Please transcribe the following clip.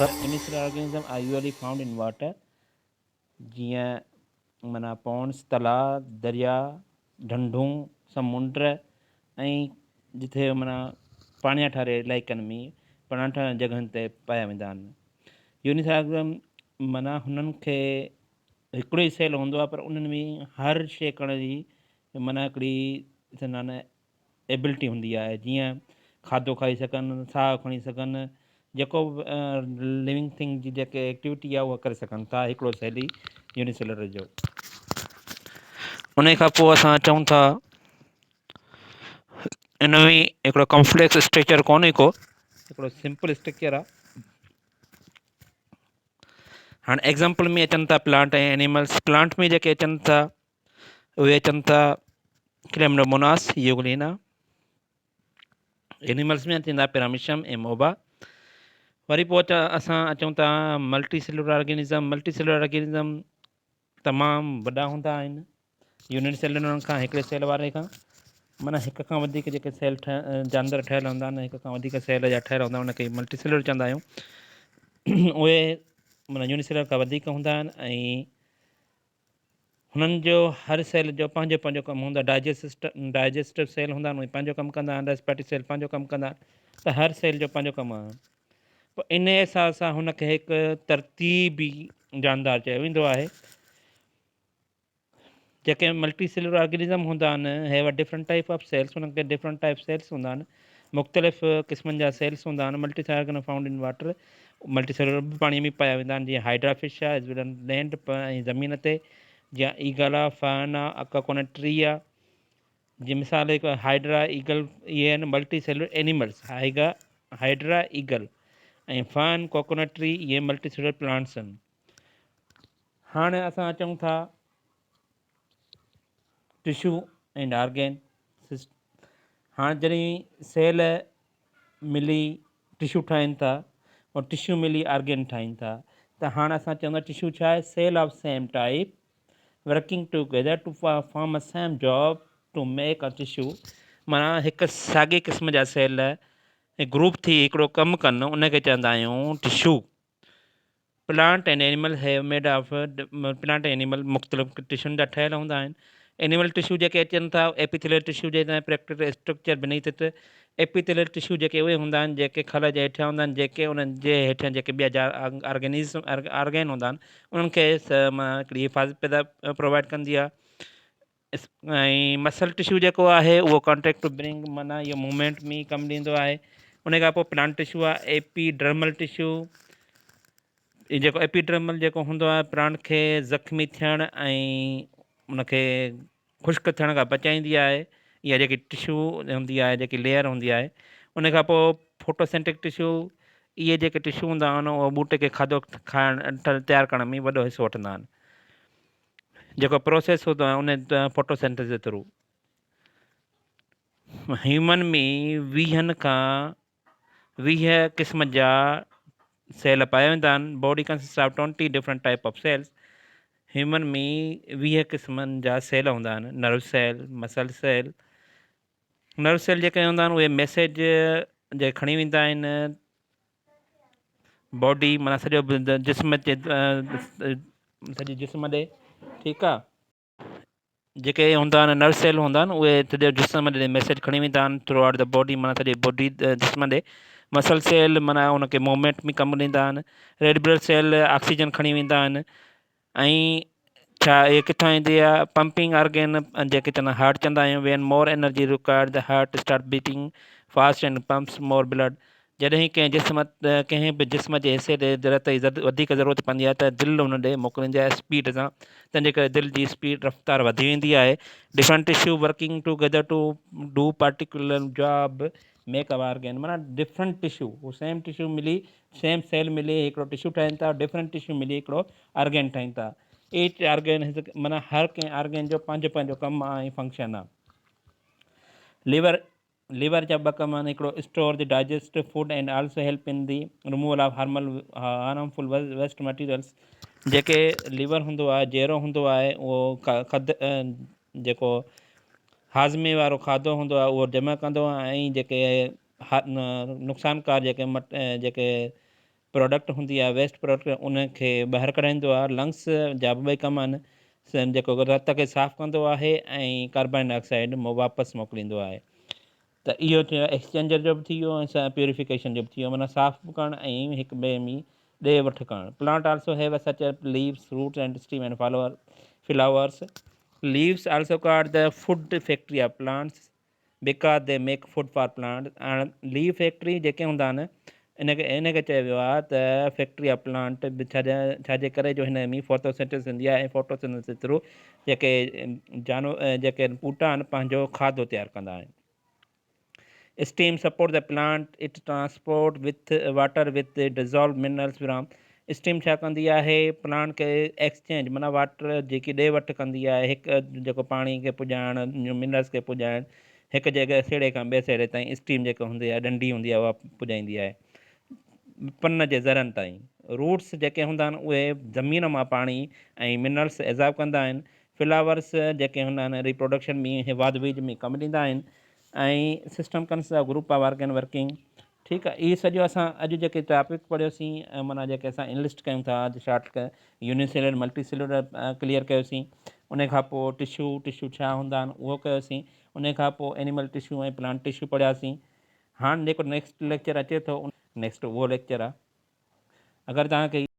Unicellular organism are usually found in water جيئن معنيٰ ponds, تلاء، درياء، ڍنڍون، سمنڊ ۽ جتي معنيٰ پاڻياٺ واري علائقن ۾ پاڻياٺ وارن جڳهن تي پايا ويندا آهن. يونيسيلر آرگنزم معنيٰ هنن کي هڪڙو ئي سيل هوندو آهي پر انهن ۾ هر شيء ڪرڻ جي معنيٰ هڪڙي چوندا آهن ايبلٽي هوندي آهي جيئن کاڌو کائي سگهن ساهه کڻي سگهن جيڪو به لونگ ٿنگ جي جيڪي ايڪٽيوٽي آهي اها ڪري سگهن ٿا هڪڙو سيل ئي يونيسيلر جو. ان کان پوء اسان چئون ٿا ان ۾ هڪڙو ڪمپليڪس اسٽرڪچر ڪونهي ڪو هڪڙو سمپل اسٽرڪچر آهي. هاڻي ايگزامپل ۾ اچن ٿا پلانٽ ۽ اينيملس پلانٽ ۾ جيڪي اچن ٿا اهي اچن ٿا ڪليمڊوموناس يوگلينا اينيملس ۾ اچن ٿا پيراميشم ۽ موبا وري پوء اسان اچون ٿا multi cellular organism multi cellular organism تمام وڏا هوندا آهن يونٽ سيلولر کان هڪڙي سيل واري کان معنيٰ هڪ کان وڌيڪ جيڪي سيل جاندار ٺهيل هوندا آهن هڪ کان وڌيڪ سيل جا ٺهيل هوندا آهن ان کي ملٽي سيلولر چوندا آهيون اهي معنيٰ يونٽ سيلولر کان وڌيڪ هوندا آهن ۽ هنن جو هر سيل جو پنهنجو پنهنجو ڪم هوندو آهي ڊائجسٽ سسٽم ڊائجسٽو سيل هوندا آهن اهي پنهنجو ڪم ڪندا آهن ريسپريٽري سيل پنهنجو ڪم ڪندا آهن ته هر سيل جو پنهنجو ڪم آهي پوء ان حساب سان هن کي هڪ ترتيبي جاندار چيو ويندو آهي جيڪي ملٽي سيلولر آرگنزم هوندا آهن have a different type of cells انهن کي ڊفرنٽ ٽائپ سيلس هوندا آهن مختلف قسمن جا سيلس هوندا آهن multi cellular found in water multi cellular به پاڻي ۾ پايا ويندا آهن جيئن هائيڊرا فش آهي ايز ويل لينڊ ۽ زمين تي جيئن ايگل آهي فن آهي اڪا ٽري آهي جيئن مثال هڪ هائيڊرا ايگل اهي آهن ملٽي سيلولر اينيملس هائيگا هائيڊرا ايگل ۽ فن ڪوڪونٽ ٽري اهي ملٽي سيلولر پلانٽس آهن هاڻي اسان اچون ٿا ٽشو اينڊ آرگين هاڻ جڏهن سيل ملي ٽشو ٺاهين ٿا اور ٽشو ملي آرگين ٺاهين ٿا ته هاڻ اسان چوندا ٽشو ڇا آهي cell of same type working together to form a same job to make a tissue معنيٰ هڪ ساڳي قسم جا سيل گروپ ٿي هڪڙو ڪم ڪن ان کي چوندا آهيون tissue. Plant and animal have made of plant ۽ animal مختلف ٽشن جا ٺهيل هوندا آهن. اينيمل ٽشو جيڪي اچن ٿا ايپيٿيليل ٽشو جي پريڪٽيڪل اسٽرڪچر بنيٿ it epithelial tissue جيڪي اهي هوندا آهن جيڪي کل جي هيٺيان هوندا آهن جيڪي انهن جي هيٺيان جيڪي ٻيا آرگنيزم آرگين هوندا آهن انهن کي هڪڙي حفاظت پيدا پرووائڊ ڪندي آهي. ۽ مسل ٽشو جيڪو آهي اهو ڪانٽريڪٽ ٽو برنگ معنيٰ اهو موومينٽ ۾ ڪم ڏيندو آهي ان کان پوء پلانٽ ٽشو آهي ايپي ڊرمل ٽشو جيڪو ايپي ڊرمل جيڪو هوندو آهي پلانٽ کي زخمي ٿيڻ ۽ ان کي خشڪ ٿيڻ کان بچائيندي آهي اها جيڪي ٽشو هوندي آهي جيڪي ليئر هوندي آهي ان کان پوء فوٽوسينٽڪ ٽشو اهي جيڪي ٽشو هوندا آهن اهي ٻوٽي کي کاڌو کائڻ تيار ڪرڻ ۾ وڏو حصو وٺندا آهن جيڪو پروسيس هوندو آهي ان فوٽوسينٿيسس جي ٿرو هيومن ۾ ويهن کان 20 قسم جا سيل پايا ويندا آهن body consist of 20 different type of cells human ۾ 20 قسمن جا سيل هوندا آهن nerve cell muscle cell nerve cell جيڪي هوندا آهن اهي ميسيج جي کڻي ويندا آهن باڊي معنيٰ سڄو جسم تي سڄي جسم ڏي ٺيڪ آ جيڪي هوندا آهن نرو سيل هوندا آهن اهي سڄي جسم ڏي ميسيج کڻي ويندا آهن ٿرو آئوٽ the body معنيٰ سڄي باڊي جسم ڏي مسل سيل معنيٰ ان کي موومينٽ ۾ ڪم ڏيندا آهن ريڊ بلڊ سيل آڪسيجن کڻي ويندا آهن ۽ ڇا اهي ڪٿان ايندي آهي پمپنگ آرگين جيڪي چوندا هارٽ چوندا آهيون when more energy required the heart start beating fast and pumps more blood جڏهن ڪنهن جسم ڪنهن به جسم جي حصي تي رت جي وڌيڪ ضرورت پوندي آهي ته دل ان ڏي موڪليندي آهي اسپيڊ سان تنهن جي ڪري دل جي اسپيڊ رفتار وڌي ويندي آهي different tissue working together to do particular job make a organ معنيٰ ڊفرنٽ ٽشو هو سيم ٽشو ملي سيم سيل ملي هڪڙو ٽشو ٺاهين ٿا ڊفرنٽ ٽشو ملي هڪڙو آرگين ٺاهين ٿا ايچ آرگين his معنيٰ هر ڪنهن آرگين جو پنهنجو پنهنجو ڪم آهي ۽ فنڪشن آهي ليور ليور جا ٻه ڪم آهن هڪڙو store the digestive food and also help in the removal of harmful harmful waste materials جيڪي ليور هوندو آهي جيرو هوندو آهي اهو کد جيڪو هاضمي وارو کاڌو هوندو آهي اهو جمع ڪندو آهي ۽ جيڪي نقصانڪار جيڪي جيڪي پراڊڪٽ هوندي آهي ويسٽ پراڊڪٽ ان کي ٻاهر ڪڍائيندو آهي. لنگس جا به ٻئي ڪم آهن، جيڪو رت کي صاف ڪندو آهي ۽ ڪاربان ڊاء آڪسائيڊ واپس موڪليندو آهي. ته اهو ٿيو ايڪسچينجر جو به ٿي ويو ۽ پيوريفڪيشن جو به ٿي ويو، معنيٰ صاف به ڪرڻ ۽ هڪ ٻئي ۾ ڏي وٺ ڪرڻ. Plant also have such leaves, roots and stem and follower flowers. Leaves also called the food factory of plants because they make food for plant. هاڻ ليف فيڪٽري جيڪي هوندا آهن ان کي ان کي چيو ويو آهي ته فيڪٽري آف پلانٽ به ڇا ڇا جي ڪري جو هن ۾ فوٽوسنٿيسس ٿيندي آهي ۽ فوٽوسنٿيسس ٿرو جيڪي جانو جيڪي ٻوٽا آهن پنهنجو کاڌو تيار ڪندا آهن. Stem support the plant it transport with water with dissolve minerals from stem ڇا ڪندي آهي پلانٽ کي ايڪسچينج معنيٰ واٽر جيڪي ڏي وٺ ڪندي آهي هڪ جيڪو پاڻي کي پڄائڻ منرلس کي پڄائڻ هڪ جڳهه سيڙي کان ٻئي سيڙي تائين اسٽيم جيڪا هوندي آهي ڏنڊي هوندي آهي اها پڄائيندي آهي پن جي ذرن تائين. روٽس جيڪي هوندا آهن اهي زمين مان پاڻي ۽ منرلس ايزارب ڪندا آهن. فلاورس جيڪي هوندا آهن ريپروڊڪشن ۾ واڌ ويجهه ۾ ڪم ڏيندا آهن ۽ system consist of group of organ working. ٺيڪ آهي اهي سڄو اسان اڄ جيڪي ٽاپڪ پڙهيوسين ۽ معنيٰ جيڪي اسان انلسٽ ڪيون ٿا اڄ short unicellular multicellular clear ڪيوسين ان کان پوء ٽشو ٽشو ڇا هوندا آهن اهو ڪيوسين ان کان پوء اينيمل ٽشو ۽ پلانٽ ٽشو پڙهياسين. هاڻ جيڪو نيڪسٽ ليڪچر اچي ٿو نيڪسٽ اهو ليڪچر آهي اگر توهان کي.